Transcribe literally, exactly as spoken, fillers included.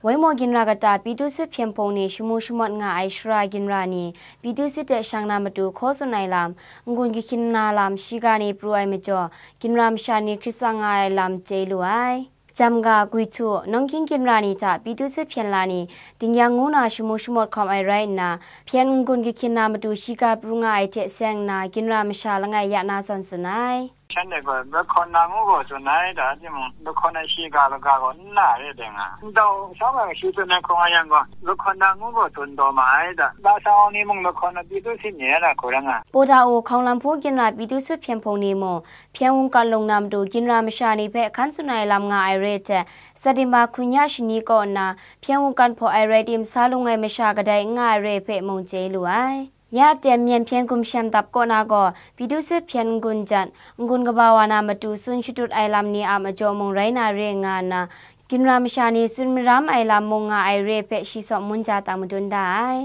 Waimaw ginra kata Pyithu Sut hpyen hpung ni shamu shamawt nga ai shara ginra ni Pyithu Sut hte shang na matu hkaw tsun ai lam, n-gun kahkyin na lam shiga ni pru ai majaw, ginra masha ni hkrit tsang nga ai lam chye lu ai. Jamga, Gwitu, Nawng Hkying ginra ni hta Pyithu Sut hpyen la ni Dingyang ngu na shamu shamawt hkawm ai rai nna, hpyen n-gun kahkyin na matu shiga pru nga ai hte seng nna, ginra masha langai ya na zawn tsun ai. Shanhte gaw lahkawn na ngu gaw tsun ai, da, timung lahkawn ai shiga laga gaw n na re dai nga, ndau sha ma shi tsun ai hkawng a yang gaw, lahkawn na ngu gaw tsun taw ma ai, da, lasang awng ni mung lahkawn na Pyithu Sut ni rai na hku rai nga. Pawda u hkawng lam hpu ginra Pyithu Sut hpyen hpung ni mung, hpyen wungkan lung na matu ginra masha ni hpe hkan tsun ai lam nga ai re hte, September hkun ya shani kaw nna hpyen wungkan hpaw ai rai tim, sa lung ai masha kadai n nga ai re hpe mung chye lu ai. Ya tem myen hpyen gumshem dap kaw na gaw, Pyithu Sut hpyen n-gun jan, n-gun kaba wa na matu tsun shatut ai lam ni a majaw mung rai na re nga nna, ginra masha ni tsun maram ai lam mung nga ai re hpe shi saw mun ja tang madun da ai.